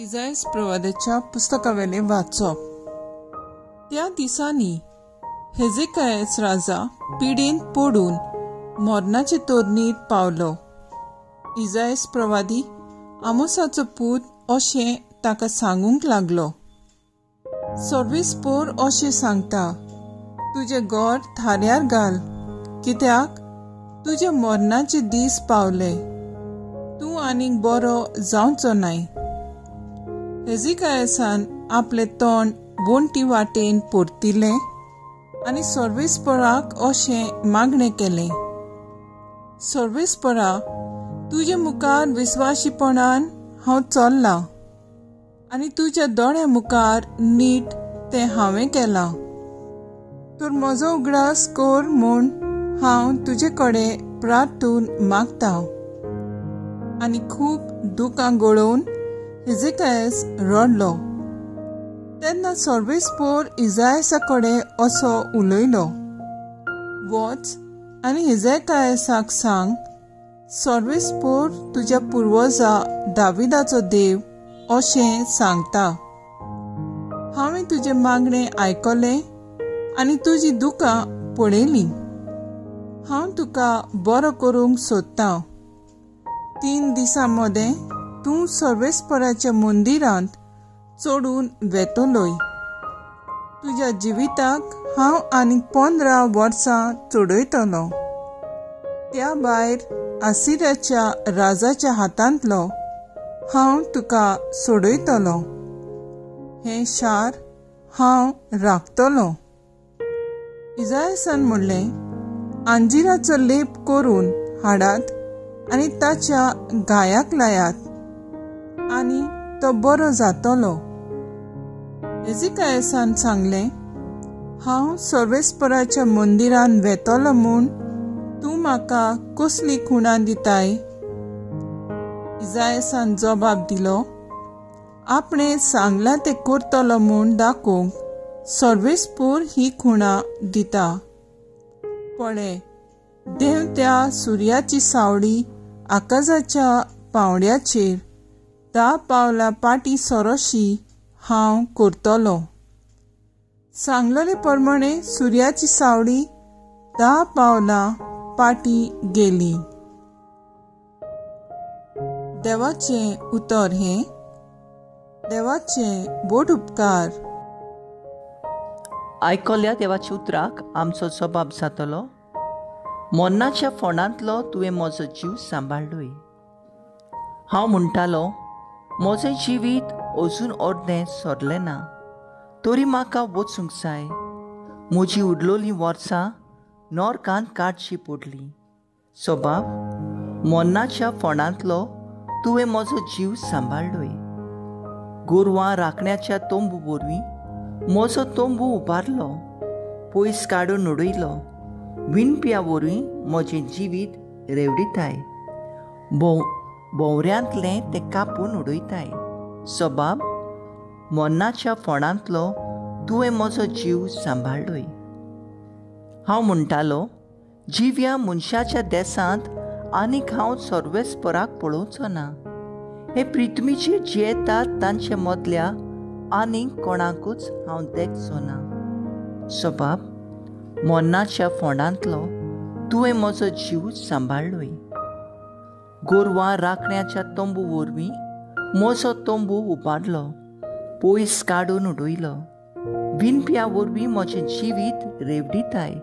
इजायस प्रवादाच्या पुस्तकावेलें वाचप. त्या दिसांनी हेजेकायस राजा पिडेन पडून मरणाचे तोरणीर पावलो. इजायस प्रवादी आमोसाचो पूत अशें ताका सांगूंक लागलो, सर्वेस्पोर अशें सांगता, तुजें घर थाऱ्यार घाल, कित्याक तुजे मरणाचे दीस पावले, तूं आनीक बरो जावचो नाय. हेजिकायसान आपलें तोंड वण्टी वाटेन परतिलें आनी सर्वेस्पराक अशें मागणें केलें, सर्वेस्परा, तुजे मुखार विस्वाशीपणान हांव चल्लां आनी तुज्या दोळ्या मुखार नीट तें हांवें केलां, तर म्हजो उगडास कर म्हूण हांव तुजे कडेन प्रार्थून मागता. आनी खूब दुकां गळोवन हेजेकायस रडलो. तेन्ना सर्वेस्पोर इजायसा कडेन असो उलयलो, वच आनी हेजेकायसाक सांग, सर्वेस्पोर तुज्या पुर्वजा दाविदाचो देव अशें सांगता, हांवें तुजें मागणें आयकलें आनी तुजी दुकां पळयलीं, हांव तुका बरो करूंक सोदतां. 3 दिसां मदें तूं सर्वेस्पराच्या मंदिरांत चडून वेतलोय. तुज्या जिविताक हांव आनीक 15 वर्सां चडयतलो. त्या भायर आसिराच्या राजाच्या हातांतलो हांव तुका सोडयतलो. हें शार हांव राखतलो. इजायसान म्हणलें, अंजिराचो लेप करून हाडात आनी ताच्या घायाक लायात आनी तो बरो जातलो. हेजिकायसान सांगलें, हांव सर्वेस्पराच्या मंदिरान वेतलो म्हूण तूं म्हाका कसली खुणा दिताय? इजायसान जबाब दिलो, आपणें सांगलां तें करतलो म्हूण दाखोवंक सर्वेस्पोर ही खुणा दिता. पळय, देंवत्या सुर्याची सावळी आकाशाच्या पांवड्याचेर 10 पावलां पाटी सरोशी हांव करतलो. सांगलेले प्रमाणे सुर्याची सावळी 10 पावलां पाटी गेली. देवाचें उतर हें. देवाचें बोट उपकार. आयकल्या देवाच्या उतराक आमचो जबाब जातलो. मरणाच्या फोंडांतलो तुवें म्हजो जीव सांबाळ्ळोय. हांव म्हणटालो, म्हजें जिवीत अजून अर्दें सरलें ना, तरी म्हाका वचूंक जाय. म्हजी उरलोलीं वर्सां नरकांत काडची पडली. सबाब, मरणाच्या फोंडांतलो तुवें म्हजो जीव सांबाळ्ळोय. गोरवां राखण्याच्या तंबू वरवीं म्हजो तंबू उबारलो, पयस काडून उडयलो. विणप्या वरवीं म्हजें जिवीत रेवडिताय, भोंवऱ्यांतलें तें कापून उडयताय. सबाब, मरणाच्या फोंडांतलो तुवें म्हजो जीव सांबाळ्ळोय. हांव म्हणटालो, जिव्या मनशाच्या देसांत आनीक हांव सर्वेस्पराक पळोवचो ना. हे पृथ्वीचेर जियेतात तांचे मदल्या आनीक कोणाकूच हांव देखचो ना. सबाब, मरणाच्या फोंडांतलो तुवें म्हजो जीव सांबाळ्ळोय. गोरवां राखण्याच्या तंबू वरवीं म्हजो तंबू उबारलो, पयस काडून उडयलो. विणप्या वरवीं म्हजें जिवीत रेवडिताय,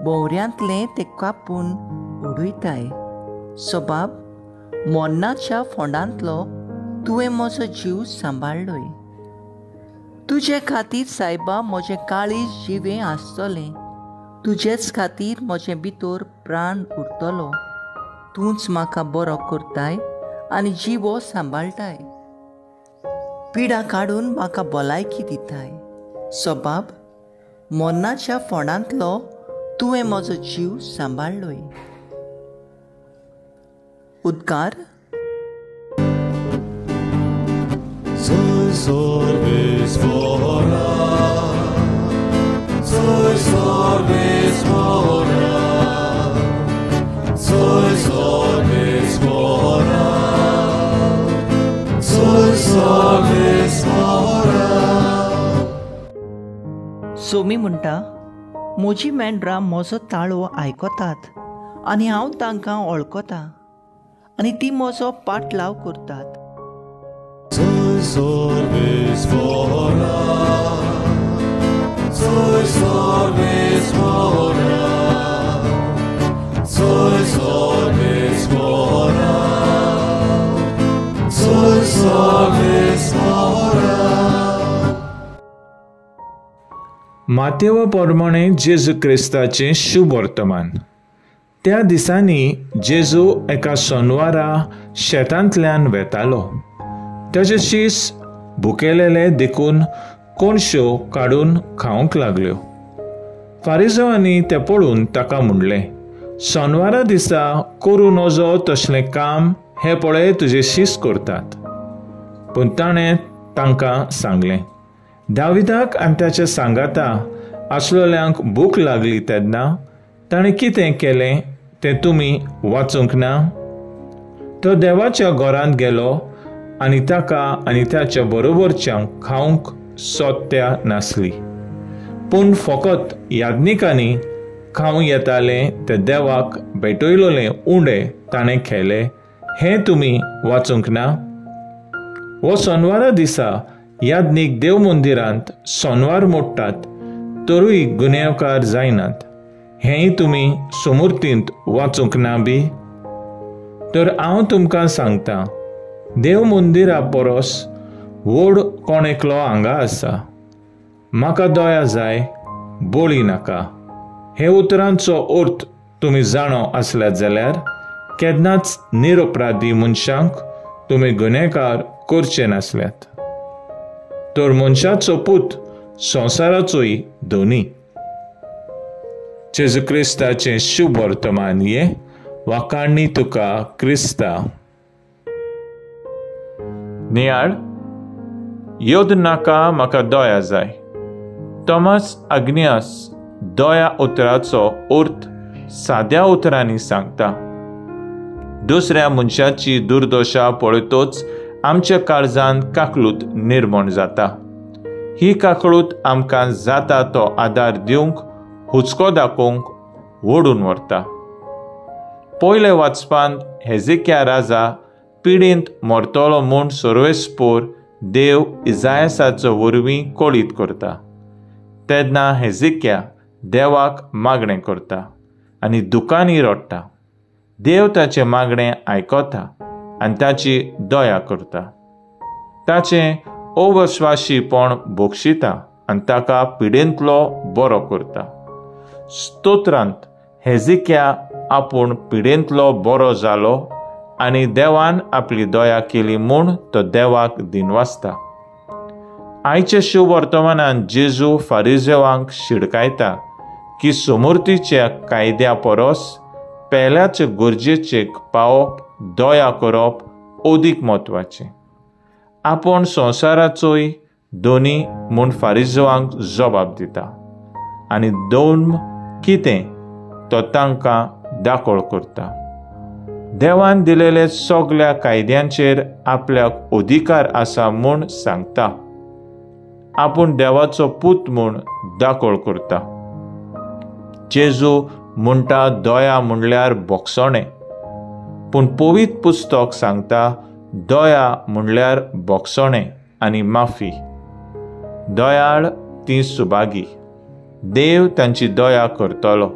भोंवऱ्यांतलें तें कापून उडयताय. सबाब, मरणाच्या फोंडांतलो तुवें म्हजो जीव सांबाळ्ळोय. तुजे खातीर सायबा म्हजें काळीज जिवें आसतलें, तुजेच खातीर म्हजें भितर प्राण उरतलो. तूंच म्हाका बरो करताय आनी जिवो सांबाळटाय, पिडा काडून म्हाका भलायकी दिताय. सबाब, मरणाच्या फोंडांतलो तुवें म्हजो जीव सांबाळ्ळोय. उद्गार. Soy सोमी म्हणटा, म्हजी मेंढरां म्हजो ताळो आयकतात आनी हांव तांकां वळखता आनी ती म्हजो पाटलाव करतात. मातेवा प्रमाणे जेजू क्रिस्ताचें शुभ वर्तमान. त्या दिसांनी जेजू एका सोनवारा शेतांतल्यान वेतालो. ताचे शीस भुकेलेले देखून कोणश्यो काडून खावंक लागल्यो. फारिजांवांनी तें पळोवन ताका म्हणलें, सोनवारा दिसा करूं नजो तसलें काम हें पळय तुजे शीस करतात. पूण ताणें तांकां सांगलें, दाविदाक आनी ताच्या सांगाता आसलेल्यांक भूक लागली तेन्ना ताणें कितें केलें तें तुमी वाचूंक ना? तो देवाच्या घरांत गेलो आनी ताका आनी ताच्या बरोबरच्यांक खावंक सोत्या नासली, पूण फकत याज्ञिकांनी खावंक येतालें तें देवाक भेटयलेलें उंडे ताणें खेले, हें तुमी वाचूंक ना? हो सोनवारा दिसा याज्ञीक देव मंदिरांत सोनवार मोडटात तरूय गुन्यांवकार जायनात, हेंय तुमी सोमुर्तींत वाचूंक ना बी? तर हांव तुमकां सांगता, देव मंदिरा परस व्हड कोण एकलो हांगा आसा. म्हाका दया जाय, बळी नाका. हे उतरांचो अर्थ तुमी जाणो आसल्यात जाल्यार केन्नाच निरपराधी मनशांक तुमी गुन्यांवकार करचे नासल्यात. तर मनशाचो पूत संवसाराचोय धनी. जेजू क्रिस्ताचें शुभ वर्तमान ये वाखाणणी तुका क्रिस्ता. नियाळ योद नाका म्हाका दया जाय. थॉमस अग्नियास दया उतराचो अर्थ साद्या उतरांनी सांगता. दुसऱ्या मनशाची दुर्दशा पळयतच आमच्या काळजान काकलूत निर्माण जाता. ही काकळूत आमकां जाता तो आदार दिवंक, हुचको दाखोवंक ओडून व्हरता. पयले वाचपांत हेजेकिया राजा पिडेंत मरतलो म्हूण सर्वेस्पोर देव इजायसाचो वरवीं कळीत करता. तेन्ना हेजेकिया देवाक मागणें करता आनी दुकांनी रडटा. देव ताचें मागणें आयकता आनी ताची दया करता. ताचें अविश्वासीपण बक्षिता आनी ताका पिडेंतलो बरो करता. स्तोत्रांत हेजेकिया आपूण पिडेंतलो बरो जालो आनी देवान आपली दया केली म्हूण तो देवाक दिनवासता. आयच्या शुभ वर्तमानान जेजू फारिजेवांक शिडकायता की सोमुर्तीच्या कायद्या परस पेल्याचे गरजेचे पावप, दया करप अदीक म्हत्वाचें. आपूण संवसाराचोय धनी म्हूण फारिजेवांक जबाब दिता आनी दोन कितें तो तांकां दाखोळ करता. देवान दिलेले सगल्या कायद्यांचेर आपल्याक अधिकार आसा म्हूण सांगता. आपूण देवाचो पूत म्हूण दाखोळ करता. जेजू म्हणटा दया म्हणल्यार बोगसणें, पूण पवित्र पुस्तक सांगता दया म्हणल्यार बोगसणें आनी माफी. दयाळ ती सुभागी, देव तांची दया करतलो.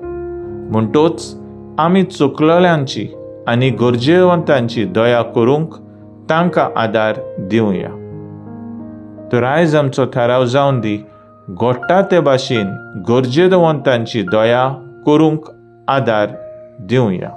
म्हणटोच आमी चुकलेल्यांची आनी गरजेवंतांची दया करूंक तांकां आदार दिवया. तर आयज आमचो थाराव जावन दी, घडटा ते भाशेन गरजेवंतांची दया करूंक आदार दिवया.